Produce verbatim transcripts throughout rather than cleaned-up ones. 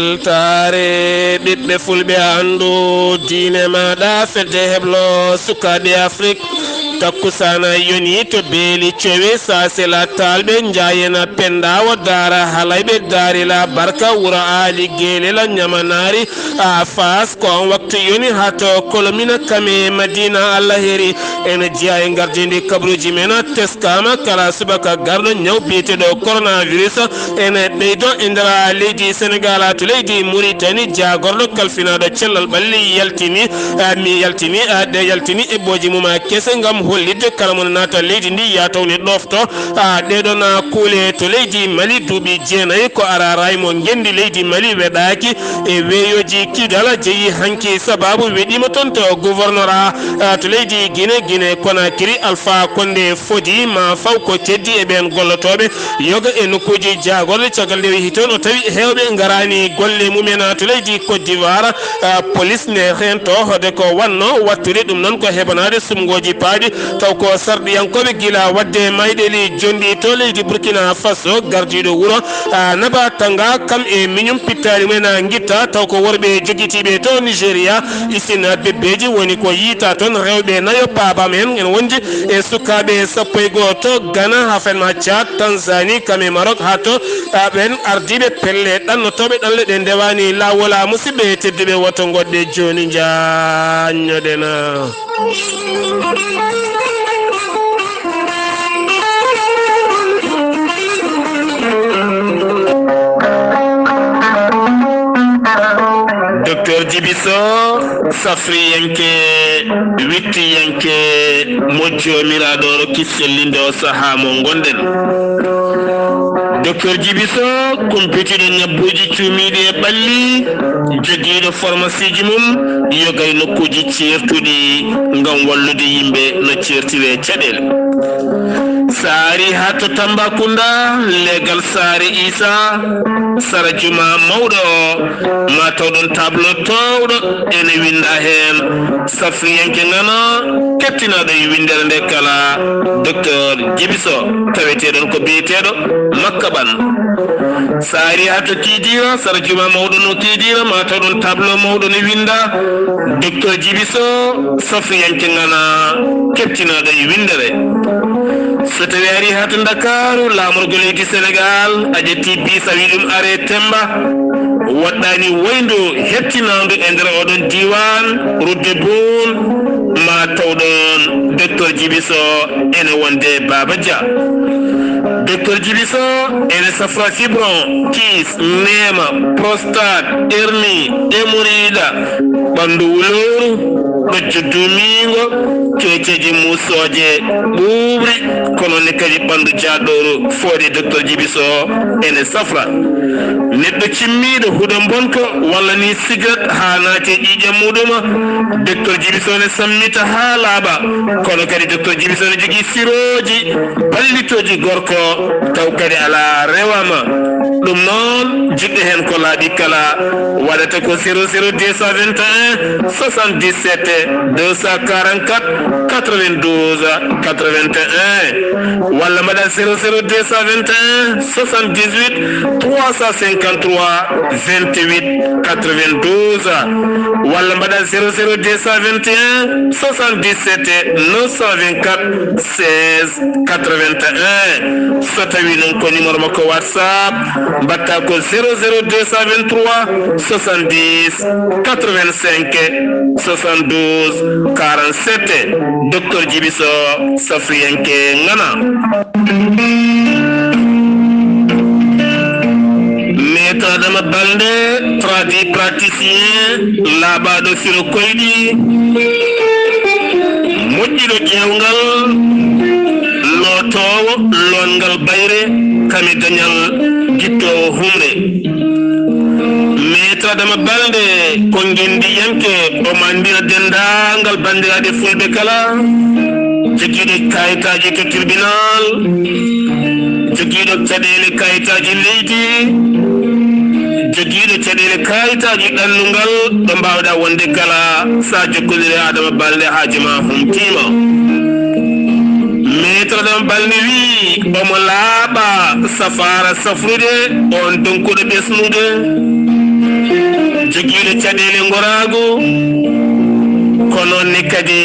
Weltaare ɓiɓɓe fulɓe, anndu diine maaɗa, fedde heblo sukaaɓe Afrik. Takkusaana yoni to beeli cowe, Saasela, Taalɓe, Njaayena, Pennda, wo Daara Halayɓe, Daarila, Barka, Wuro Aali, Geelela, Ñamanaari, a Faas. Ko on waktu yoni haa to Kolomina, Kame, Madiina, Allaheri. Ene jeyaa e ngardiindi kabaruuji men, teskaama kala subaka garɗo ñaw biyeteeɗo coronavirus ene ɓeydo e nder leydi Senegal to leydi Muritani. Jaagorɗo kalfinaaɗo cellal ɓalli yaltini, ah, mi yaltini, ah, ɗe yaltini eɓɓooji mum, ah, kese ngam hollitde kala mo naata leydi ndi yaa taw ne ɗofto, ah, ɗeɗon, ah, kuule to leydi Mali. Duuɓi jeenayi ko ara raay mo ngenndi leydi Mali weɗaaki e weeyooji Kidal jeyi hanki, sababu weɗiima toon to gouverneur, ah, to leydi Guinée, Guinée Conakry, Alpha Condé Fodi, ma faw ko teddi e ɓeen gollotooɓe yoga e nokkuuji jaagorɗe. Caggal nde o yehi toon, o tawi heewɓe ngaraani golle mumen, ah, to leydi Côte d'Ivoire. Ah, police ne reento hoode ko wanno wattude, ɗum noon ko hebanaade sumngooji paaɗi, taw ko sarɗiyankooɓe gila waɗde mayɗeli jonɗi to leydi Burkina Faso. Gardiiɗo wuro, ah, Naba Tanga, kam e miñum pittaali mumen, ah, ngitta, taw ko worɓe jogitiiɓe to Nigeria. Isin bebbeeji woni ko yiyta toon, rewɓe nayo, paaba men en wondi e sukaaɓe sappo e goo to Ghana, haa fen ma Tchad, Tanzanie, kam e Maroc, haa to, ah, ɓeen ardiiɓe pelle ɗannotooɓe ɗanle ɗe ndewaani laawol. Ah, musidɓe tedduɓe, woto ngoɗɗe jooni, njaanñoɗen. Docteur Djiby Sow, safriyanke, wittiyanke mo Joomiraaɗo rokki sellinde o sahaa mo ngonɗen. Docteur Djiby Sow, kumpitiiɗo ñabbuuji cuumiiɗi e ɓalli, jogiiɗo farmasiiji mum yoga e nokkuuji ceertuɗi ngam wallude yimɓe no ceertire caɗeele. Sa ari haa to Tambacounda, leegal Saare Isa, sara juma mawɗo o, ma tawɗon tableau toowɗo ene winnda heen, safriyanke ŋana, kettinaaɗo e winndere nde kala, Docteur Djiby Sow, taweteeɗon ko biyeteeɗo Makka Ɓan. Sa ari haa to Kidira, sara juma mawɗo no Kidira, ma tawɗon tableau mawɗo ne winnda, Docteur Djiby Sow, safriyanke ŋana, kettinaaɗo e winndere. So tawi ari haa to Ndakaaru, laamorgo leydi Senegal, a ƴetti bis a wi ɗum are Temba, waɗɗani wayndo hettinaandu e nder oɗon diiwaan, rudde Boon, ma tawɗon Docteur Djiby Sow ene wonde Baba Dia. Docteur Djiby Sow ene safra fibron, kiis, neema, prostate, hernie, hémorroïde, ɓanndu wulooru, ɗojjo duumiingo, ceeceeje muusooje, ɓuuɓri, kono ne kadi ɓanndu jaaɗooru. Fooɗe Docteur Djiby Sow ene safra. Neɗɗo cimmiiɗo huɗo mbonko walla ni cigarette haa naati e ƴiiƴam muɗum, Docteur Djiby Sow ne sammita haa laaɓa. Kono kadi Docteur Djiby Sow ne jogii sirooji ballitooji gorko, taw kadi alaa rewama. Ɗum noon, jiɗɗo heen ko laaɓi kala, waɗata ko zéro zéro deux cent vingt et un soixante-dix-sept deux cent quarante-quatre quatre-vingt-douze quatre-vingt-un, walla mbaɗa zéro zéro deux cent vingt et un soixante-dix-huit trois cent cinquante-trois vingt-huit quatre-vingt-douze, walla mbaɗa zéro zéro deux cent vingt et un soixante-dix-sept neuf cent vingt-quatre seize quatre-vingt-un. So tawi noon ko numéro makko WhatsApp, mbatta ko zéro zéro deux cent vingt-trois soixante-dix quatre-vingt-cinq soixante-douze quarante-sept. Docteur Djiby Sow, safriyanke ŋana. Maître Adama Balde, tradipraticien, laaɓaaɗo firo koyɗi, moƴƴuɗo ƴeewngal, lootoowo loongal bayre, kame dañal, gittoowo humre. Maître Adama Balde ko ngenndiyanke, omo anndira denndaangal banndiraaɓe fulɓe kala, jogiiɗo kayitaaji to tribunal, jogiiɗo caɗeele kayitaaji leydi, jogiiɗo caɗeele kayitaaji ɗannungal, ɗo mbaawɗa wonde kala, sa jokkondire Adama Balde, haaju ma humtiima. Maître Adama Balde wi omo laaɓa safaara safrude, on donkuɗo ɓesnude. Jogiiɗo caɗeele ngoraagu, ko noon ne kadi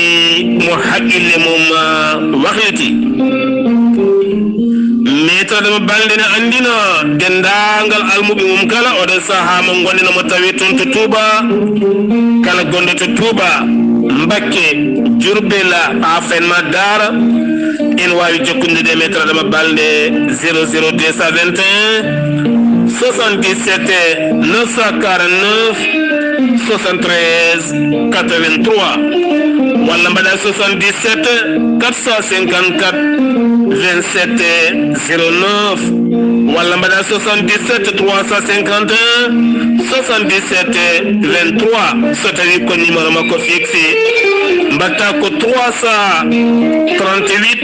mo haqqille mum, ah, wahliti. Maître Adama Balde ne anndina denndaangal almuɓe mum kala, oɗo sahaa mo ngonɗen, mo tawi toon to Touba, kala gonɗo to Touba, Mbakke, Diourbel, haa Faayen maa Daara, ene waawi jokkondirde e Maître Adama Balde, zéro zéro deux cent vingt et un, soixante-dix-sept neuf cent quarante-neuf soixante-treize quatre-vingt-trois, walla mbaɗa soixante-dix-sept quatre cent cinquante-quatre vingt-sept zéro neuf, walla mbaɗa soixante-dix-sept trois cent cinquante et un soixante-dix-sept vingt-trois. So tawi ko numéro makko fixe, mbaɗta ko trois cent trente-huit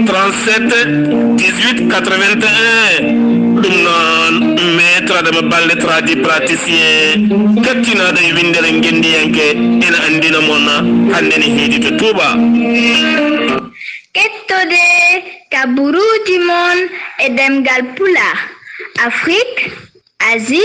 trente-sept dix-huit quatre-vingt-un. Ɗum noon, Maître Adama Balde, tradipraticien, kattinaɗo e winndere ngenndiyanke, ene anndina mon hannde ne heedi to Touba. Kettode kaburuuji mon e ɗemngal Pulaar, Afrique, Asie,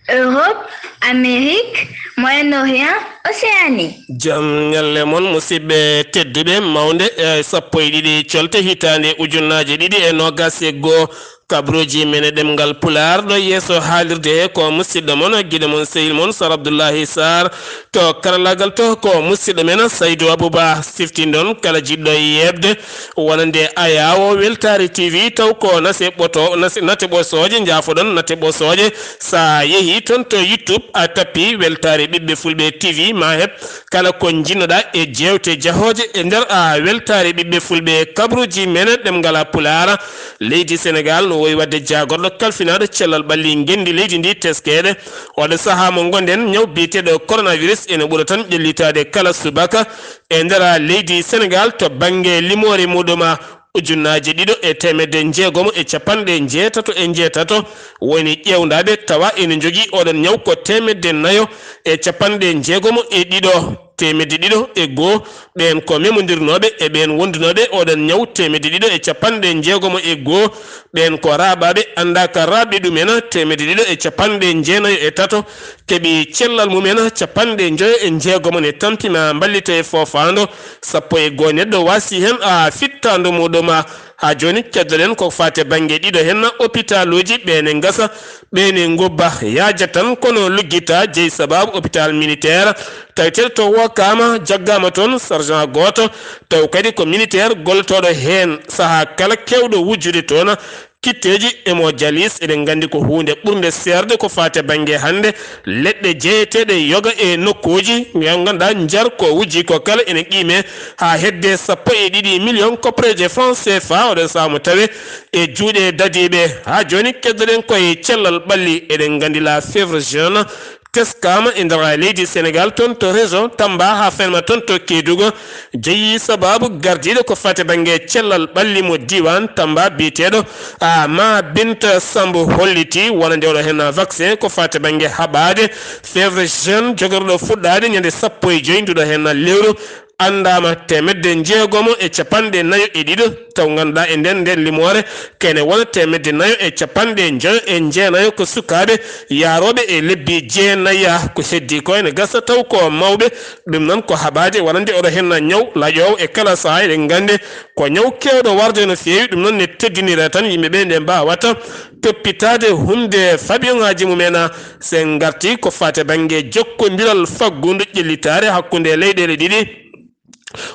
Europe, Amérique, Moyen-Orient, Océanie. Jam ñalle mon, musidɓe tedduɓe. Mawnde e sappo e ɗiɗi colte hitaande ujunnaaje ɗiɗi e noogas e goo, kabruuji men e ɗemngal Pulaar ɗo yeeso haalirde he ko musidɗo mon, giɗo mon, sehil mon, Sar Abdullahi Sarr. To karallaagal to ko musidɗo men Saydu Abuba. Siftinɗon kala jiɗɗo yeeɓde wonande ayaawo Weltaare T V, taw ko nase ɓoto-, nase, nate ɓosooje, njaafoɗon, nate ɓosooje. Sa yehi toon to YouTube, a tappi Weltaare Ɓiɓɓe Fulɓe T V, ma heɓ kala ko njiɗnoɗa e jeewte jahooje e nder, a, Weltaare Ɓiɓɓe Fulɓe, kabruuji men ɗemngal Pulaar. Leydi Senegaal no wowi waɗde jaagorɗo kalfinaaɗo cellal ɓalli ngenndi leydi ndi teskeede. Oɗo sahaa mo ngonɗen, ñaw biyeteeɗo coronavirus ene ɓura tan ƴellitaade kala subaka e nder leydi Senegaal to bannge limoore muɗum, ujunnaaje ɗiɗo e teemedde njeegomo e capanɗe njeetato e njeetato woni ƴeewndaaɓe, tawa ene njogii oɗon ñaw ko teemedde nayo e capanɗe njeegomo e ɗiɗo, teemedde ɗiɗo e goo. Ɓeen ko memondirnooɓe e ɓeen wondunooɓe oɗon ñaw, teemedde ɗiɗo e capanɗe njeegomo e goo. Ɓeen ko raaɓaaɓe anndaaka raaɓɓe ɗumen, teemedde ɗiɗo e capanɗe jeenayo e tato keɓi cellal mumen, capanɗe njoyo e njeegomo ne tampi ma mballito e foofaando, sappo e goo neɗɗo waasi heen, a, fittaandu muɗum. Haa jooni, keddoɗen ko faati e bannge ɗiɗo heen opitaaluuji, ɓee ne ngasa, ɓee ne ngubba, yaaja tan, kono luggita, jeyi sabaabu opitaal militaire taweteeɗo to Wokam, jaggaama toon sergent gooto, taw kadi ko militaire gollotooɗo heen, sahaa kala keewɗo wujjude toon kitteeji hémodialyse. Eɗen nganndi ko huunde ɓurnde seerde ko faati e bannge hannde leɗɗe jeyeteeɗe yoga e nokkuuji, ngannduɗaa njar ko wujji ko kala ene qiime haa hedde sappo e ɗiɗi million koppareeje franc C F A. Oɗo sahaa mo tawe e juuɗe dadiiɓe. Haa jooni, keddoɗen ko e cellal ɓalli. Eɗen nganndi la fièvre jaune teskaama e nder leydi Senegaal, toon to région Tamba, haa fenma toon to Kédougou, jeyi sabaabu gardiiɗo ko faati bannge cellal ɓalli mo diiwaan Tamba, biyeteeɗo, a, Ma Binta Samb, holliti wonande oɗo heen vaccin ko faati bannge haɓaade fièvre jaune, jogorɗo fuɗɗaade ñande sappo e joy nduɗo heen lewru, anndaama teemedde njeegomo e capanɗe nayo e ɗiɗo, taw ngannduɗaa e nden, nden limoore kene wona teemedde nayo e capanɗe njoyo e jeenayo ko sukaaɓe yaarooɓe e lebbi jeenaya. Ko heddi ko ene gasa taw ko mawɓe. Ɗum noon ko haɓaade wonande oɗo heen ñaw laƴoowo e kala sahaa, eɗen nganndi ko ñaw keewɗo warde no feewi. Ɗum noon ne teddinira tan yimɓe ɓe nde mbaawata toppitaade humde fabiyoŋaaji mumen. Sen ngarti ko faati bannge jokkondiral faggudu ƴellitaare hakkunde leyɗeele ɗiɗi.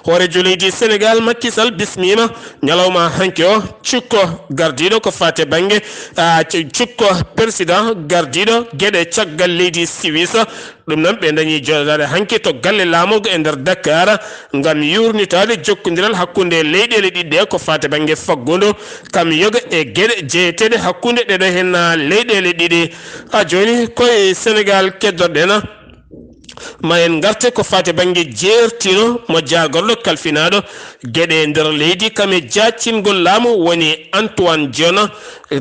Hooreejo leydi Senegaal, Macky Sall, bismiima ñalawma hanki o cukko gardiiɗo ko faati bannge, a, cu-, cukko président gardiiɗo geɗe caggal leydi Siwis. Ɗum noon, ɓe dañi jooɗaade hanki to galle laamorgo e nder Dakar ngam yuurnitaade jokkondiral hakkunde leyɗeele ɗiɗi ɗe ko faati bannge faggudu kam yoga e geɗe jeyeteeɗe hakkunde ɗeɗo heen leyɗeele ɗiɗi. A, jooni, ko e Senegaal keddorɗen. Ma en ngarte ko faati bannge jeertino mo jaagorɗo kalfinaaɗo geɗe nder leydi kam e jaacingol laamu woni Antoine Diome.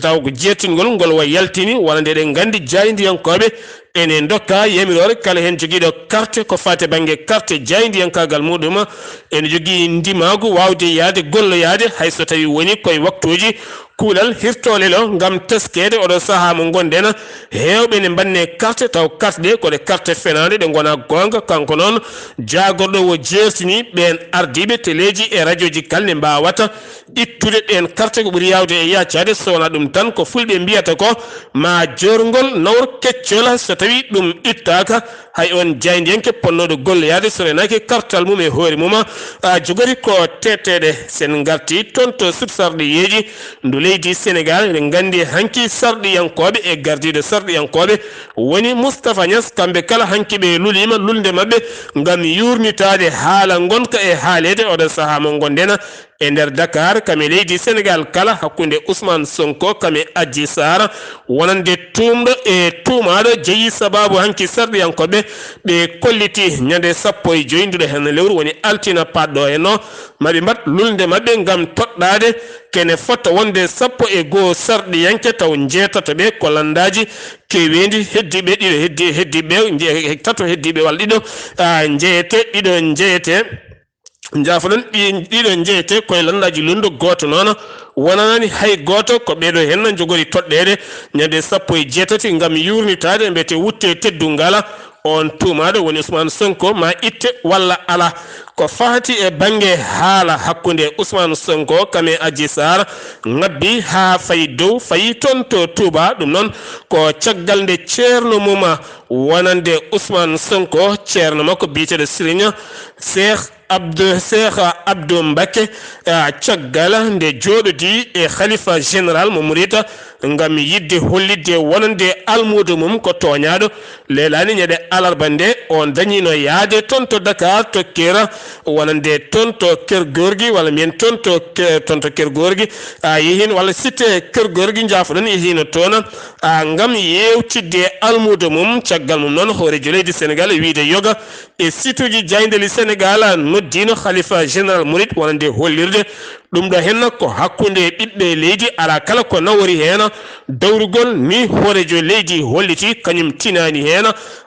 Taw ko jeertingol ngol wa yaltini, walla nde eɗen nganndi jaayndiyankooɓe Ene ndokka yamiroore kala heen jogiiɗo carte ko faati e bannge carte jaayndiyankaagal muɗum. Ene jogii ndimaagu waawde yahde golloyaade hay so tawii woni koye waktuuji kuulal hirtoolelo ngam teskeede oɗo sahaa mo ngonɗen. Heewɓe ne mbanne carte taw carte ɗe ko ɗe carte fenaande ɗe ngonaa goonga. Kanko noon jaagorɗo o jeertini ɓeen ardiiɓe teleeji e rajooji kala ne mbaawata ittude ɗeen carte ko ɓuri yaawde e yaacaade, so wonaa ɗum tan ko fulɓe mbiyata ko ma joorngol nawr keccol so tawii ɗum ittaaka. Hay oon jaayndiyanke potnooɗo golloyaade so renaaki kartal mum e hoore mum, a jogori ko teteede. Sen ngarti toon to sut sarɗiyeeji ndu leydi Senegaal, eɗen nganndi hanki sarɗiyankooɓe e gardiiɗo sarɗiyankooɓe woni Moustapha Niass, kamɓe kala hanki ɓe luliima lulnde maɓɓe ngam yuurnitaade haala ngonka e haaleede oɗo sahaa mo ngonɗen e nder Dakar, kam e leydi Senegaal kala, hakkunde Ousmane Sonko kam e Adji Sarr, wonande tuumɗo e tuumaaɗo jeyi sabaabu hanki sarɗiyankooɓe ɓe kolliti ñande sappo e joy nduɗo heen lewru woni altina paɗɗo heen o, maɓe mbaɗ lulnde maɓɓe ngam toɗɗaade kene fota wonde sappo e goo sarɗiyanke taw njeetato ɓe ko lanndaaji keeweendi heddiiɓe ɗiɗo heddi heddiiɓe nje- tato heddiiɓe walla ɗiɗo, a, njeyete ɗiɗo njeyete. Njaafoɗon, ɗi- ɗiɗo njeyete koye lanndaaji lunndu gooto noon wonanaani hay gooto. Ko ɓeeɗo heen njogori toɗɗeede ñande sappo e jeetati ngam yuurnitaade mbete wutte teddungal. Oon tuumaaɗo woni Ousmane Sonko ma itte walla ala. Ko faati e bannge haala hakkunde Ousmane Sonko kam e Adji Sarr ŋabbi haa fayi dow, fayi toon to Touba. Ɗum noon ko caggal nde ceerno mum wonande Ousmane Sonko, ceerno makko biyeteeɗo Serigne Cheikh Abdou, Cheikh Abdou Mbacké, a, caggal nde jooɗodii e Khalifa Général mo Mouride ngam yiɗde hollitde wonande almuudo mum ko tooñaaɗo. Leelaani ñande alarba nde o dañiino yahde toon to Dakar to Kera, wonande toon to Keur Gorgui, walla mbiyen toon to Ke- toon to Keur Gorgui, a, yehiino, walla cité Keur Gorgui, njaafoɗon, yehiino toon, a, ngam yeewtidde almuudo mum. Caggal mum noon, hooreejo leydi Senegaal e wiyde yoga e site uji jaayndeeli Senegaal noddiino Khalifa Général Mouride wonande hollirde ɗum ɗo heen ko hakkunde ɓiɓɓe leydi, alaa kala ko nawori heen. Dawrugol ni hooreejo leydi holliti, kañum tinaani heen,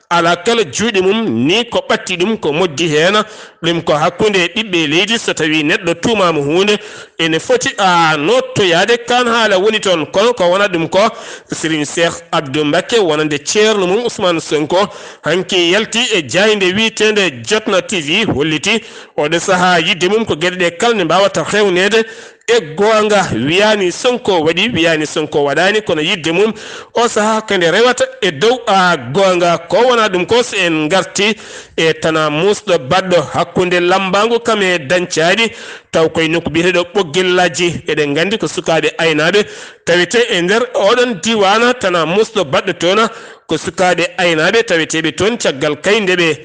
alaa kala juuɗe mum ni ko ɓatti ɗum ko moƴƴi heen. Ɗum ko hakkunde ɓiɓɓe leydi, so tawii neɗɗo tuumaama huunde, ene foti a noottoyaade kaan haala woni toon, kono ko wonaa ɗum ko. Serigne Cheikh Abdou Mbacké wonande ceerno mum Ousmane Sonko hanki yalti e jaaynde wiyeteende Jotna T V, holliti oɗo sahaa yiɗde mum ko geɗe ɗe kala ne mbaawata rewneede e goonga. Wiyaani Sonko waɗi, wiyaani Sonko waɗaani, kono yiɗde mum o sahaa ko nde rewata e dow a goonga. Ko wonaa ɗum ko, so en ngarti e tanaa muusɗo baɗɗo hakkunde lammbaangu kam e dañcaaɗi, taw koye nokku biyeteeɗo Ɓoggel Lajji. Eɗen nganndi ko sukaaɓe aynaaɓe tawetee e nder oɗon diiwaan, tanaa muusɗo baɗɗo toon ko sukaaɓe aynaaɓe taweteeɓe toon. Caggal kay nde ɓe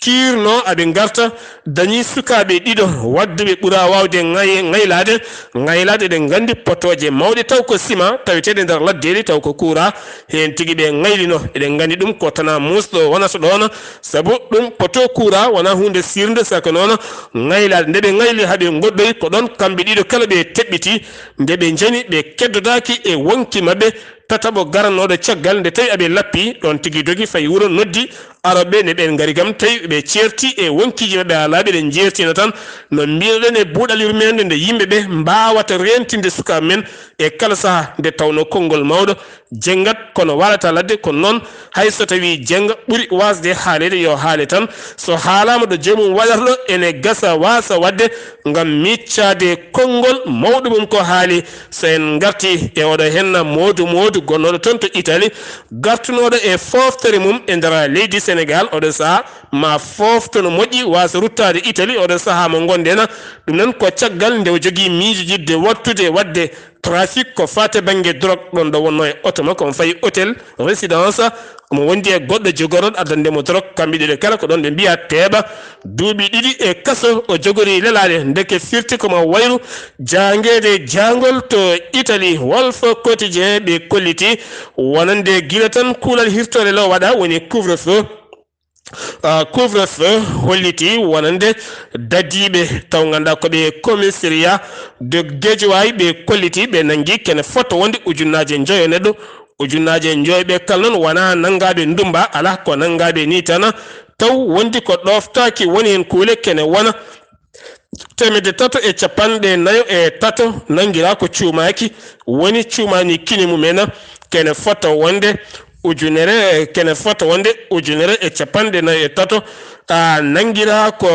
kiirno aɓe ngarta, dañi sukaaɓe ɗiɗo waɗduɓe ɓura waawde ŋay- ŋaylaade. Ŋaylaade, eɗen nganndi potooje mawɗe taw ko sima taweteeɗe nder laddeeli taw ko kuura heen tigi ɓe ŋaylino. Eɗen nganndi ɗum ko tanaa muusɗo wonata ɗoon, sabu ɗum poto kuura wonaa huunde siirnde, saka noon ŋaylaade. Nde ɓe ŋayli haa ɓe ngoɗɗoyi, ko ɗoon kamɓe ɗiɗo kala ɓe teɓɓiti. Nde ɓe njani, ɓe keddodaaki e wonki maɓɓe, tataɓo garanooɗo caggal, nde tawi aɓe lappi, ɗoon tigi dogi fayi wuro, noddi arooɓe, nde ɓeen ngari kam, tawi ɓe ceerti e wonkiiji maɓɓe haa laaɓi, eɗen njeertina tan no mbiynoɗen e buuɗal yurmeende nde yimɓe ɓe mbaawata reentinde sukaaɓe men e kala sahaa, nde tawnoo konngol mawɗo jenngat kono waalata ladde. Kono noon, hay so tawii jennga ɓuri waasde haaleede, yo haale tan. So haalaama ɗo joomum waɗata ɗo, ene gasa waasa waɗde ngam miccaade konngol mawɗo mum ko haali. So en ngarti e oɗo henna Moodu Moodu gonnooɗo toon to Italie, gartunooɗo e fooftere mum e nder leydi Senegaal, oɗo sahaa ma foofto no moƴƴi waasa ruttaade Italie oɗo sahaa mo ngonɗen. Ɗum noon ko caggal nde o jogii miijo yiɗde wattude waɗde trafic ko faati bannge drogue, ɗoon ɗo wonnoo e oto makko, omo fayi hôtel résidence, omo wondi e goɗɗo jogorɗo addande mo drogue. Kamɓe ɗiɗo kala ko ɗoon ɓe mbiya teeɓa. Duuɓi ɗiɗi e kaso o jogori lelaade, ndeke firti ko ma wayru jaangeede jaangol to Italie. Walf Quotidien ɓe kolliti wonande gila tan kuulal hirtoore lo waɗa woni couvre-feu. Ah, couvre-feu holliti wonande dadiiɓe taw ngannduɗaa ko ɓe commissariat de Guédiawaye ɓe kolliti ɓe nanngi kene fota wonde ujunnaaje njoyo neɗɗo Ujunnaaje njoy ɓe kala noon wonaa nanngaaɓe ndummba, alaa ko nanngaaɓe nii tan, taw wondi ko ɗooftaaki, woni heen kuule kene wona teemedde tato e capanɗe nayo e tato nanngiraa ko cuumaaki, woni cuumaani kine mum en, kene fota wonde ujunere, kene fota wonde ujunere e capanɗe nayo e tato, a, nanngiraa ko,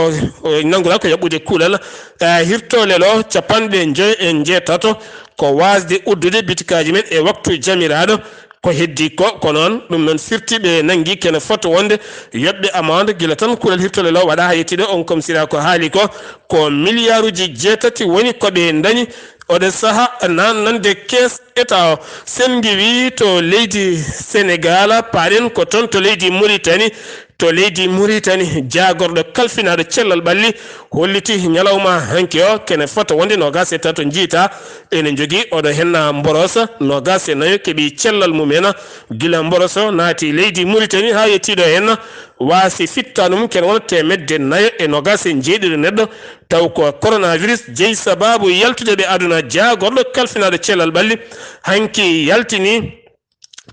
nanngiraa ko yaɓɓude kuulal, a, hirtolelo capanɗe njoy e njeetato, ko waasde uddude bitikaaji men e waktu jamiraaɗo. Ko heddii ko, ko noon, ɗum noon firti ɓe nanngi kene fota wonde yoɓɓe amande gila tan kuulal hirtolelo waɗa haa yettii ɗo on komsira ko haali ko, ko miliyaaruuji jeetati woni ko ɓe ndañi. Oɗo saha naatnande kees Etat o. Sen ngiwii to leydi Senegaal, paaɗen ko toon to leydi Muritani. To leydi Muritani, jaagorɗo kalfinaaɗo cellal ɓalli holliti ñalawma hanki o kene fota wonde noogaas e tato njiita ene jogii oɗo henna mborosa noogaas e nayo keɓi cellal mum en. Gila mborosa naati leydi Muritani haa yettiiɗo henna waasi fittaandu mum kene wona teemedde nayo e noogaas e njeeɗiɗo neɗɗo, taw ko coronavirus jeyi sabaabu yaltude ɓe aduna. Jaagorɗo kalfinaaɗo cellal ɓalli hanki yaltini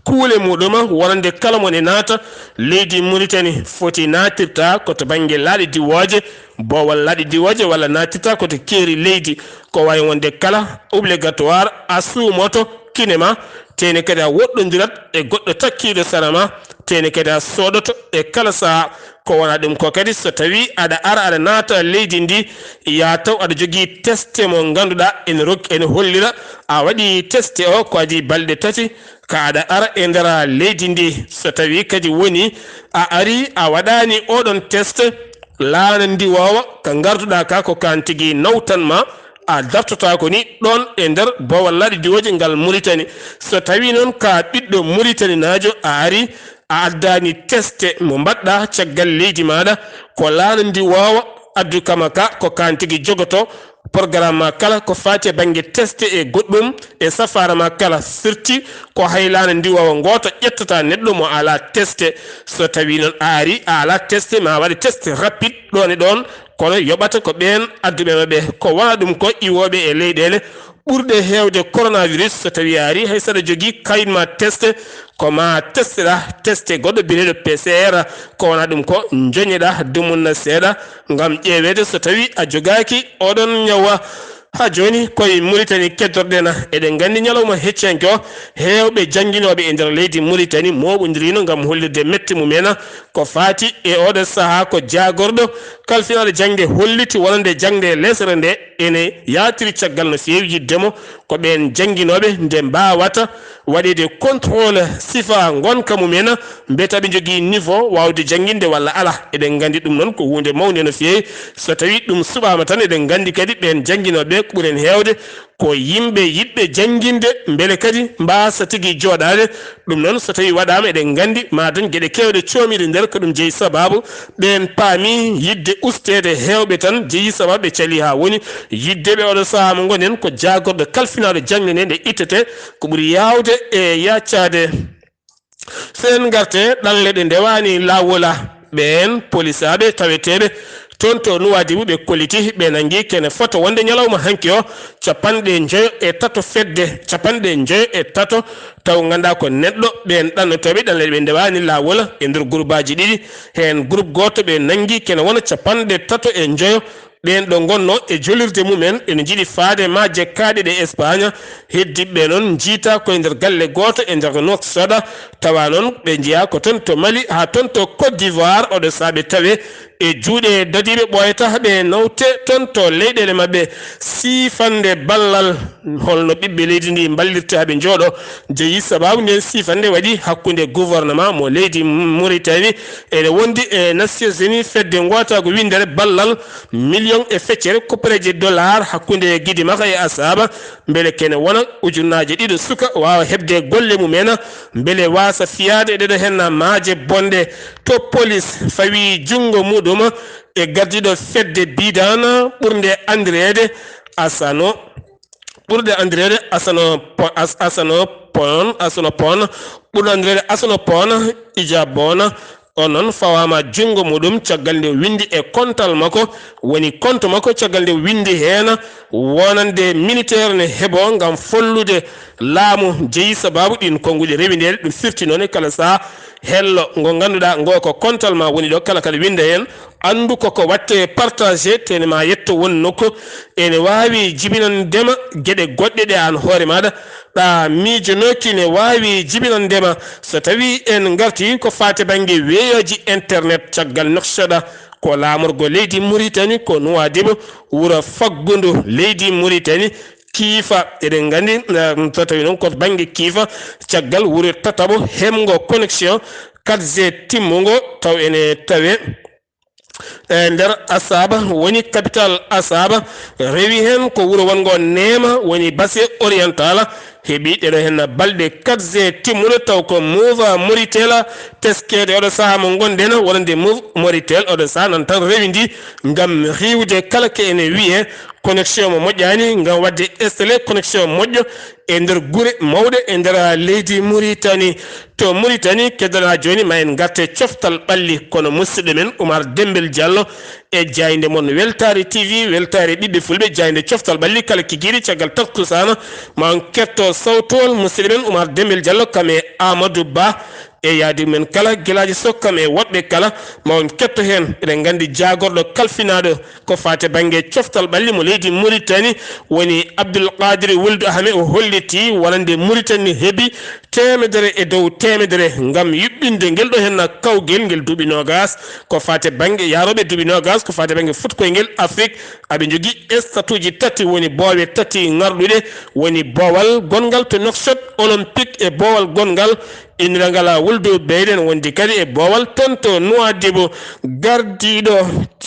kuule muɗum wonande kala mo ne naata leydi Muritani foti naatirta ko to bannge laaɗe diwooje, boowal laaɗe diwooje, walla naatirta ko to keeri leydi. Ko wayi wonde kala obligatoire a suumoto kine ma, tene kadi a woɗɗondirat e goɗɗo takkiiɗo sara ma, tene kadi a soodoto e kala saha. Ko wona ɗum ko kadi so tawi aɗa ara aɗa naata leydi ndi, ya taw aɗa jogii teste mo ngannduɗaa ene rokki, ene hollira a waɗi teste o ko adii balɗe tati ka aɗa ara e nder leydi ndi. So tawi kadi woni a ari a waɗaani oɗon test, laana ndiwoowa ka ngarduɗaa ka ko kaan tigi nawtan ma, a dartotaako ni ɗoon e nder boowal laaɗe diwooje ngal Muritani. So tawi noon ka ɓiɗɗo Muritaninaajo a ari a addaani teste mo mbaɗɗa caggal leydi maaɗa, ko laana ndiwoowa addu kama ka ko kaan tigi jogoto programme ma kala ko faati e bannge teste e goɗɗum e safaara ma kala, firti ko hay laana ndiwoowa ngooto ƴettata neɗɗo mo alaa teste. So tawi noon a ari a alaa teste ma waɗe teste rapide ɗoon e ɗoon, kono yoɓata ko ɓeen adduɓe maɓɓe. Ko wona ɗum ko iwooɓe e leyɗeele ɓurɗe heewde coronavirus. So tawi a ari hay saɗa jogii kayit ma teste, ko ma testeɗa teste goɗɗo biyeteeɗo P C R, ko wona ɗum ko joñeɗa dumunna seeɗa ngam ƴeeweede so tawi a jogaaki oɗon ñawa. Haa jooni koye Muritani keddorɗen, eɗen nganndi ñalawma heccanke o heewɓe jannginooɓe e nder leydi Muritani mooɓondirino ngam hollirde mette mum en ko faati e oɗo sahaa. Ko jaagorɗo kalfinaaɗo jaŋde holliti wonande jaŋde lesere nde ene yaatiri caggal no feewi yiɗde mo ko ɓeen jannginooɓe nde mbaawata waɗeede contrôle sifa ngonka mum en, mbiyata ɓe njogii niveau waawde jannginde walla alaa. Eɗen nganndi ɗum noon ko huunde mawnde no feewi. So tawii ɗum suɓaama tan, eɗen nganndi kadi ɓeen jannginooɓe ɓe ko ɓuri heen heewde ko yimɓe yiɗɓe jannginde, mbele kadi mbaasa tigi jooɗaade. Ɗum noon, so tawii waɗaama, eɗen nganndi maa dañ geɗe keewɗe coomiiɗe nder ko ɗum jeyi sabaabu. Ɓeen paami yiɗde usteede heewɓe tan jeyi sabaabu ɓe calii haa woni. Yiɗde ɓe oɗo sahaa mo ngonɗen ko jaagorɗo kalfinaaɗo jaŋde nde, nde ittete ko ɓuri yaawde e yaacaade. So en ngarte ɗanle ɗe ndewaani laawol, ɓeen polisaaɓe taweteeɓe toon to Nuwaadibu ɓe kolliti, ɓe nanngi kene fota wonde ñalawma hanki o capanɗe njoyo e tato fedde, capanɗe njoyo e tato, taw nganndaa ko neɗɗo ɓeen ɗannotooɓe ɗanle ɗe ɓe ndewaani laawol e nder gurbaaji ɗiɗi. Heen groupe gooto ɓe nanngi kene wona capanɗe tato e njoyo, ɓeen ɗo ngonnoo e jolirde mum en, ene njiɗi faade maaje kaaɗe ɗe Espagne. Heddiiɓe ɓe noon njiytaa koye nder galle gooto e nder Nouakchott, tawa noon ɓe njeyaa ko toon to Mali haa toon to Côte d'Ivoire, oɗo sahaa ɓe tawee e juuɗe dadiiɓe ɓooyata ɓe nawte toon to leyɗeele maɓɓe. Siifande ballal holno ɓiɓɓe leydi ndi mballirta haa ɓe njooɗo jeyi sabaabu nden siifande waɗi hakkunde gouvernement mo leydi Mauritanie ene wondi e Nations Unies fedde ngootaagu winndere ballal million e feccere koppareeje dollar hakkunde Gidimaka e Asaba, mbele kene wona ujunnaaje ɗiɗo suka waawa heɓde golle mum en, mbele waasa fiyaade e ɗeɗo henna maaje bonɗe. To polis fawi junngo muɗum e gardiiɗo fedde Bidan ɓurnde anndireede Asano, ɓurde anndireede Asano Po-, As-, Asano Pon, Asano Pon, ɓurde anndireede Asano Pon, Ijabon, On noon fawaama junngo muɗum caggal nde windi e kontal makko, woni konto makko caggal nde windi heen wonande militeer ne heɓo ngam follude laamu jeyi sababu ɗin konnguɗi rewindeeɗi. Ɗum firti noon e kala saha hello ngo ngannduɗaa ngo ko kontal ma woni ɗo kala kala winnda heen. Anndu koko watte partagé tene ma yetto won nokku ene waawi jibinandema geɗe goɗɗe ɗe aan hoore maɗa ɗa miijonooki ne waawi jibinandema so tawi en ngarti ko faate bannge weeyoji internet caggal noksoɗa ko laamorgo leydi Muritani ko Nuwaadibu wuro faggundu leydi Muritani kiifa eɗen nganndi so tawi noon ko bannge kiifa caggal wuro tataɓo heɓngo connexion quatre G timmungo taw ene tawe e nder Asaba woni capital Asaba rewi heen ko wuro wonngo Neema woni Basse Oriental heɓi ɗeɗo heen balɗe quatre G timmuɗo taw ko Mouva Moritel teskeede oɗo saha mo ngonɗen wonande Mouva Moritel oɗo saha nan tan rewindi ngam riiwde kala ko ene wiyee connexion mo moƴƴaani ngam waɗde installé connexion moƴƴo e nder gure mawɗe e nder leydi Muritani. To Muritani keddoɗaa jooni ma en ngarte coftal ɓalli kono musidɗo men Oumar Dembel Diallo e jaaynde mon Weltaare T V, Weltaare ɓiɓɓe fulɓe, jaaynde coftal ɓalli kala kikiiɗe caggal takkusaana ma on ketto sawtowol musidɗo men Oumar Dembel Diallo kam e Amadou Ba e yaadi men kala Gilaaji Sow kam e woɗɓe kala ma on ketto heen. Eɗen nganndi jaagorɗo kalfinaaɗo ko faate bannge coftal ɓalli mo leydi Muritani woni Abdoul Qadir Wuld Ahmed o hollitii wonande Muritani heɓi teemedere e dow teemedere ngam yuɓɓinde ngel ɗo henna kawgel ngel duuɓi noogas ko faate bannge yaarooɓe duuɓi noogas ko faate bannge fuɗkoyngel Afrik aɓe njogii statuuji tati woni boowe tati ŋarɗuɗe woni boowal gonngal to Nouakchott Olympique e boowal gonngal Innira ngala wuldu beyden wondi kadi e boowal tonto Nuwaadibu gardiiɗo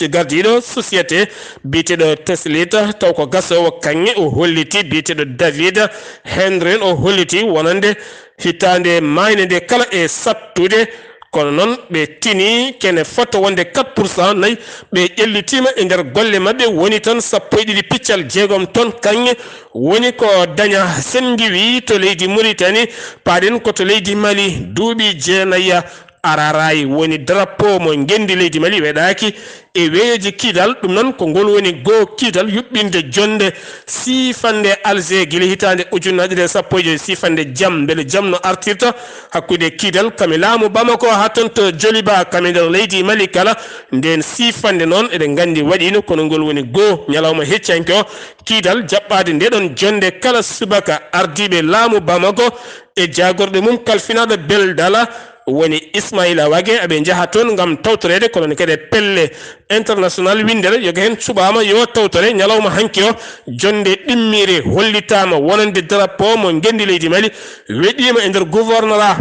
gardiiɗo société biyeteeɗo Teslita taw ko gasoowo kaŋŋe o holliti biyeteeɗo David Hendren o holliti wonande hitaande maayne nde kala e sattude kono noon ɓe tini kene fota wonde quatre pour cent nayi ɓe ƴellitiima e nder golle maɓɓe woni tan sappo e ɗiɗi piccal jeegom ton kaŋŋe woni ko daña senngiwi to leydi Muritani, paaɗen ko to leydi Mali, duuɓi jeenaya araaraay woni drapeau mo ngenndi leydi Mali weɗaaki e weeyeeji kiidal, ɗum noon ko ngol woni goo kiidal yuɓɓinde jonnde siifannde Alger gila hitaande ujunnaje ɗiɗi e sappo e joy siifannde jam, mbele jam no artirta hakkunde kiidal kam e laamu Bamako haa toon to Joliba kam e nder leydi Mali kala, ndeen siifannde noon eɗen nganndi waɗiino kono ngol woni goo ñalawma heccanke o, Kiidal jaɓɓaade ndeɗon jonnde kala subaka ardiiɓe laamu Bamako e jaagorɗe mum kalfinaaɗo Beldala woni Ismaila Wage aɓe njaha toon ngam tawtoreede kono ne kadi e pelle international winndere yoga heen cuɓaama yo tawtore ñalawma hanki o jonnde ɗimmiire hollitaama wonande drapeau mo ngenndi leydi Mali weɗiima e nder gouvernorat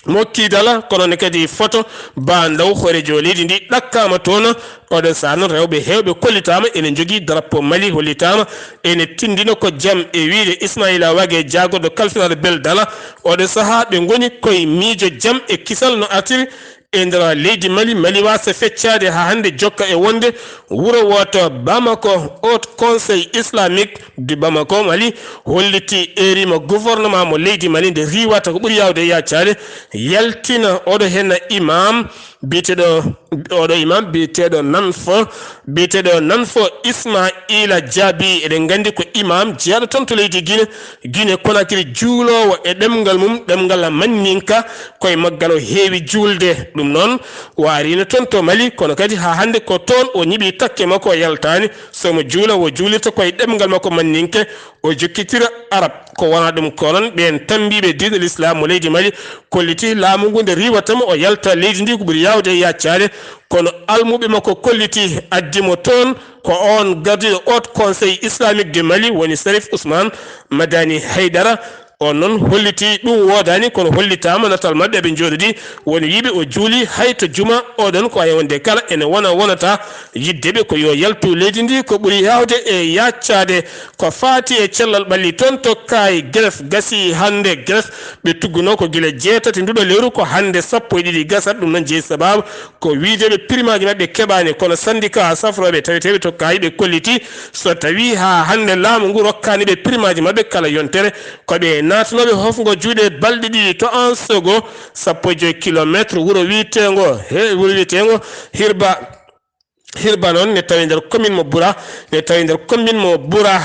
mo Kiidala kono ne kadi foto ba ndaw horeejo leydi ndi ɗakkaama toon oɗo saha noon rewɓe heewɓe kollitaama ene njogii drapeau Mali hollitaama ene tinndina ko jam e wiyde Ismaila Wage jaagorɗo kalfinaaɗo Beldala oɗo saha ɓe ngoni koye miijo jam e kisal no artiri e nder leydi Mali Mali waasa feccaade haa hannde jokka e wonde wuro wooto Bamako Haut Conseil Islamique du Bamako Mali hollitii eeriima gouvernement mo leydi Mali nde riiwata ko ɓuri yaawde e yaccaade yaltina oɗo henna imam biyeteeɗo oɗo imam biyeteeɗo Nanfo biyeteeɗo Nanfo Ismaila Jaabi eɗen nganndi ko imam jeyaaɗo toon to leydi Gine Gine Konakiri juuloowo e ɗemngal mum ɗemngal Manninka koye maggal o heewi juulde ɗum noon o ariino toon to Mali kono kadi haa hannde ko toon o ñiɓi takke makko o yaltaani so omo juula o juulirta koye ɗemngal makko Manninke o jokkitira Arab ko wonaa ɗum ko noon ɓeen tammbiiɓe diine Lislaam mo leydi Mali kollitii laamu ngu nde riiwata mo o yalta leydi ndi ko ɓuri yaawde e yaccaade kono almuuɓe makko kollitii addi mo toon ko oon gardiiɗo Haut Conseil Islamique du Mali woni Sharif Ousmane Madani Haidara. On noon hollitii ɗum woodaani kono hollitaama natal maɓɓe eɓe njooɗodii woni wiyɓe o juulii hay to juma oɗon ko wayi wonde kala ene wona wonata yiɗde ɓe ko yo yaltu leydi ndi ko ɓuri yaawde e yaccaade ko faati e cellal ɓalli toon to Kaay Gref gasii hannde Gref ɓe tuggunoo ko gila jeetati nduɗo lewru ko hannde sappo e ɗiɗi gasat ɗum noon jeyi sabaabu ko wiyde ɓe primaaji maɓɓe keɓaani kono sanndikaa safrooɓe taweteeɓe to Kaay ɓe kollitii so tawii haa hannde laamu ngu rokkaani ɓe primaaji maɓɓe kala yontere ko ɓe Naatanooɓe hofngo juuɗe balɗe ɗiɗi to Ansogo, sappo e joy kilomeetre, wuro wiyeteengo, he, wuro wiyeteengo Hirba. Hirba noon ne tawi nder commune mo Bura, ne tawi nder commune mo Bura.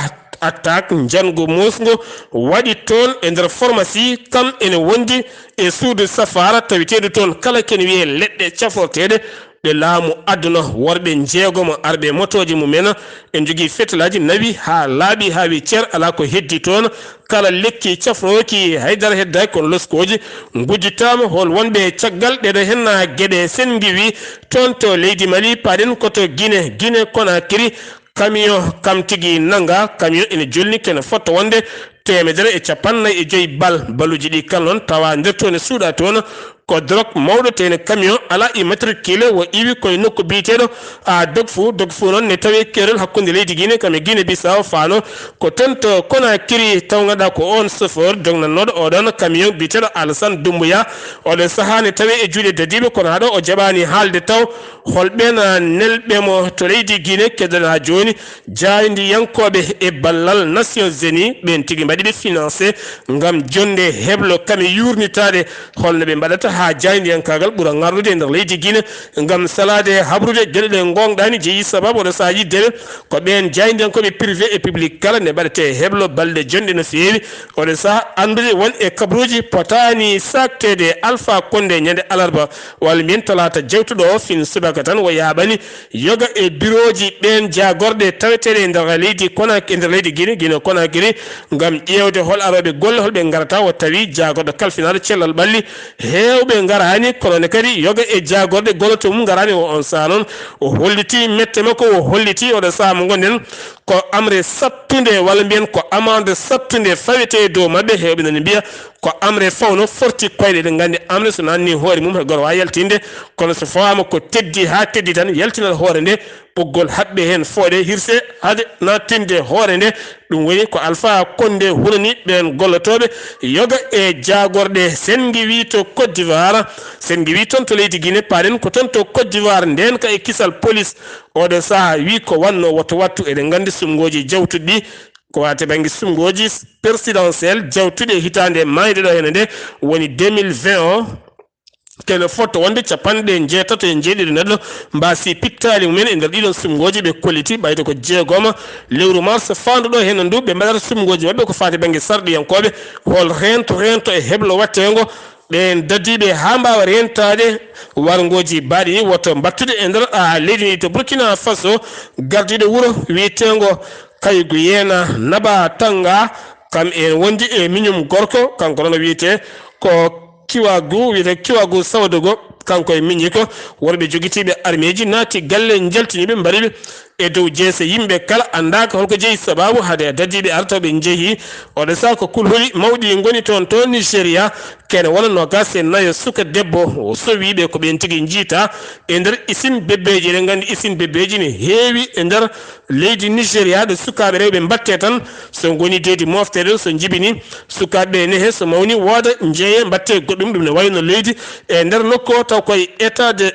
Attaque njanngu muusngu waɗi toon e nder pharmacie, kam ene wondi e suudu safaara tawiteendu toon kala kene wiyee leɗɗe caforteeɗe ɗe laamu adduno. Worɓe njeegomo arɓe e motooji mumen, en njogii fetelaaji nawi haa laaɓi haa wi cer, alaa ko heddi toon. Kala lekki cafrooki haydara heddaaki, kono loskooji ngujjitaama. Hol wonɓe caggal ɗeeɗo henna geɗe? Sen ngiwi toon to leydi Mali, paaɗen ko to Guinée, Guinée Conakry, camion kam tigi nanga, camion ene jolni kene fotta wonde teemedere e cappannayi e joy bal. Baluuji ɗi kala noon tawa nder toon e suuɗa toon ko drok mawɗo, tene camion ala immatricule, wo iwi koye nokku biyeteeɗo a Dogfou. Dogfou noon ne tawi keerol hakkunde leydi Guinée kam e Guinée Bissau faano ko toon to Conakry, taw ganduɗa ko on chauffeur dognannooɗo oɗon camion biyeteeɗo Alassane Doumbouya. Oɗo sahaa ne tawi e juuɗe dadiiɓe, kono haɗo o jaɓaani haalde taw hol ɓeen nelɓe mo to leydi Guinée. Keddoɗen haa jooni jaayndiyankooɓe e ballal Nations Unies, ɓeen tigi mbaɗi ɓe financé ngam jonde heblo kam e yuurnitaade. Holno ɓe mbaɗata haa jaayndiyankaagal ɓura ŋarɗude e nder leydi Guinée ngam salaade habrude geɗe ɗe ngoongɗaani? Jeyi sababu oɗo sahaa yiɗde ɓe ko ɓeen jaayndiyankooɓe privé e public kala nde mbaɗetee heblo balɗe jonɗe no feewi. Oɗo sahaa anndude won e kabaruuji potaani saakteede Alpha Condé ñande alarba walla mbiyen talaata jawtuɗo o fin subaka tan o yaaɓani yoga e birooji ɓeen jaagorɗe taweteeɗe e nder leydi Konak-, e nder leydi Guinée, Guinée Conakry, ngam ƴeewde hol arooɓe golle, hol ɓe ngarata. O tawi jaagorɗo kalfinaaɗo cellal ɓalli, heewɓe ngaraani, kono ne kadi yoga e jaagorɗe golloto mum ngaraani. O on sahaa noon, o holliti mette makko, o holliti oɗo sahaa mo ngonɗen ko amre sattunde, walla mbiyen ko amande sattunde fawete dow maɓɓe. Heewɓe nani mbiya ko amre fawno forti koyɗe. Eɗen nganndi amre so nanni hoore mum, hay gooto waawaa yaltinde, kono so fawaama ko teddi haa teddi tan, yaltinat hoore nde, ɓoggol haɓɓe heen fooɗe, hirse hade nattinde hoore nde. Ɗum woni ko Alpha Condé hunani ɓeen gollotooɓe yoga e jaagorɗe. Sen ngiwi to Côte d'Ivoire, sen ngiwi toon to leydi Guinée, paaɗen ko toon to Côte d'Ivoire, ndeen ka e kisal police oɗo sahaa wi ko wanno woto wattu. Eɗen nganndi sumngooji jawtuɗi ɗi ko waate bannge sumngooji présidentielle jawtuɗi e hitaande maayde ɗo hene nde woni deux mille vingt o. Kene fotta wonde capanɗe njeetato e njeeɗiɗi neɗɗo mbaasi pittaali mumen e nder ɗiɗon sumngooji, ɓe kolliti ɓayde ko jeegoma lewru mars faandu ɗo hene ndu ɓe mbaɗata sumngooji maɓɓe ko faati bannge sarɗiyankooɓe, hol reento reento e heblo watteengo ɓeen dadiiɓe haa mbaawa reentaade warngooji baaɗi ɗi woto mbattude e nder, a, leydi ndi. To Burkina Faso, gardiiɗo wuro wiyeteengo Kaygu Yeena Naba Tanga, kam en wondi e miñum gorko, kanko noon o wiyetee ko Kiwagu, wiyetee Kiwagu Sawdogo, kanko e miñi ko worɓe jogitiiɓe armeeji naati galle njaltiniiɓe, mbari ɓe e dow jeese. Yimɓe kala anndaaka holko jeyi sababu hade dadiiɓe arta ɓe njehi. Oɗo saha ko kulhuli mawɗi ngoni toon to Nigeria, kene wona noogaas e nayo suka debbo, o sowiiɓe ko ɓeen tigi njiita e nder isin bebbeeji. Eɗen nganndi isin bebbeeji ne heewi e nder leydi Nigeria, ɗo sukaaɓe rewɓe mbatte tan, so ngoni deedi mofteede, so njibini sukaaɓe ɓe nehe, so mawni wooda njeeye mbatte goɗɗum. Ɗum ne wayno leydi e nder nokku o taw koye état de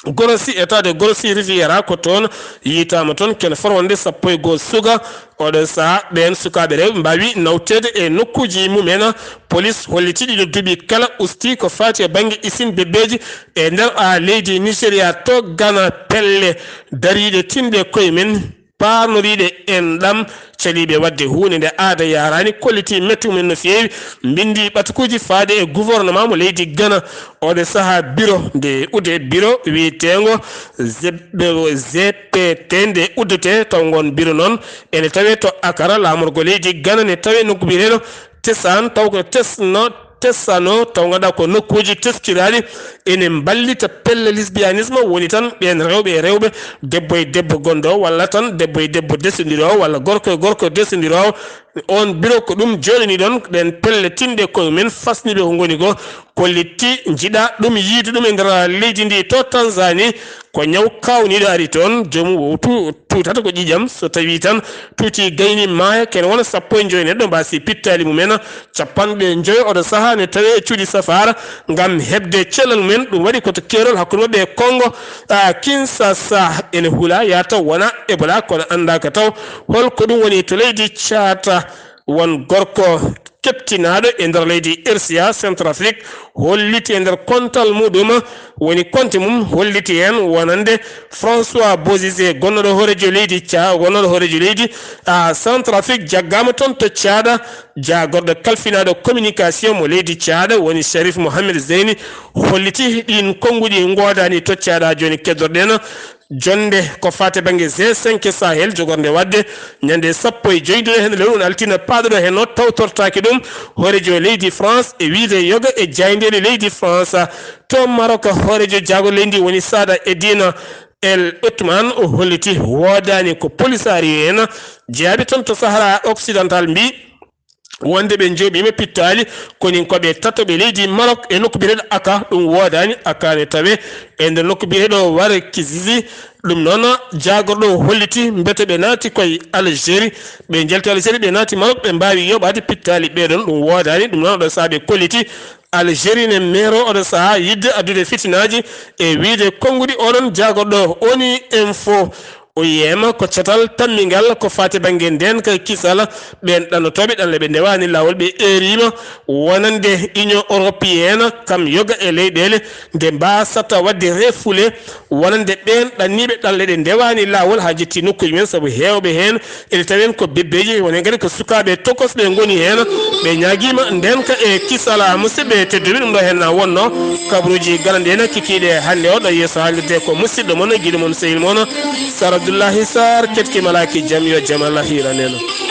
Gorossi, état de Gorossi Riviera, ko toon yiytaama toon kene fota wonde sappo e goo suka. Oɗo saha ɓeen sukaaɓe rewɓe mbaawi nawteede e nokkuuji mumen. Police holliti ɗiɗo duuɓi kala usti ko faati e bannge isin bebbeeji e nder, a, leydi Nigeria. To Ghana, pelle dariiɗe tinɗe koye men, paarnoriiɗe enɗam, caliiɓe waɗde huunde nde aada yahraani, kolliti mettu men no feewi, mbinndi ɓatukuuji faade e gouvernement mo leydi Ghana. Oɗo saha biro nde udde, biro wiyeteengo G P T nde uddete, taw ngon biro noon ene tawe to Akara, laamorgo leydi Ghana ne tawe nokku biyeteeɗo Tessan, taw ko Tesno, Tessano, taw ngannduɗaa ko nokkuuji teskiraaɗi ene mballita pelle lesbianisme, woni tan ɓeen rewɓe e rewɓe, debbo e debbo gonɗo, walla tan debbo e debbo desondiroowo, walla gorko e gorko desondiroowo. On biro ko ɗum jooɗani ɗoon, ɗeen pelle tinɗe koye men, fasni ɓe ko ngoni ko, kolliti njiɗa ɗum, yiide ɗum e nder leydi ndi. To Tanzanie, ko ñaw kaawniiɗo ari toon, joomum o tu-, tuutata ko ƴiiƴam, so tawii tan tuuti gayni maaya, kene wona sappo e joy neɗɗo mbaasi pittaali mumen, capanɗe joy oɗo saha ne tawe e cuuɗi safaara ngam heɓde cellal mumen. Ɗum waɗi ko to keerol hakkunde maɓɓe e Congo, a, Kinshasa, ene hula, yaa taw wona Ebola, kono anndaaka taw holko ɗum woni. To leydi Caata, won gorko keɓtinaaɗo e nder leydi R C A, Centrafrique holliti e nder kontal muɗum, woni konte mum holliti heen wonande François Bozizé, gonnooɗo hooreejo leydi Tcha-, gonnooɗo hooreejo leydi, a, Centrafrique, jaggaama toon to Tchad, jaagorɗo kalfinaaɗo communication mo leydi Tchad, woni Sherif Mohamed Zeyni, holliti ɗiin konnguɗi ngoodaani to Tchad. Haa jooni keddorɗen jonde ko faati bannge G cinq Sahel, jogornde waɗde ñande sappo e joy ndu heen lewru altine paaɗuɗo heen o, tawtortaake ɗum hooreejo leydi France, e wiyde yoga e jaayndeeli leydi France. To Maroc, hooreejo jaagorɗo leydi woni Saada Eddine El Othman, o holliti woodaani ko polisario en jeyaaɓe toon to Sahara Occidental mbii wonde ɓe njooɓiima pittaali koninkooɓe tatoɓe leydi Maroc e nokku biyeteeɗo Aka. Ɗum woodaani, Aka ne tawee e nder nokku biyeteeɗo Wara Kizizi. Ɗum noon, jaagorɗo o holliti mbete ɓe naati koye Algérie, ɓe njalti Algérie, ɓe naati Maroc, ɓe mbaawi yoɓaade pittaali ɓee ɗoon. Ɗum woodaani, ɗum noon oɗo sahaa ɓe kolliti Algérie ne meero oɗo sahaa yiɗde addude fitinaaji e wiyde konnguɗi oɗon jaagorɗo. Oni Info, O I M ko catal tammingal ko faati bannge ndeenka e kisal. Ɓeen ɗannotooɓe ɗanle ɓe ndewaani laawol ɓe eeriima wonande Union Européenne, kam yoga e leyɗeele nde mbaasata waɗde reefuule wonande ɓeen ɗanniiɓe ɗanle ɗe ndewaani laawol haa jetti nokkuuji men, sabu heewɓe heen ene tawi en ko bebbeeji, woni kadi ko sukaaɓe tokosɓe ngoni heen, ɓe ñaagiima ndeenka e kisal. Musidɓe tedduɓe, ɗum ɗo heen wonnoo kabaruuji galanɗe en kikiiɗe hannde o. Ɗo yeeso haalirde ko musidɗo mon, giɗo mon, sehil mon, Sar Abdoullahi Sar, ketki malaaki jam, yo jam Allah hiiran en.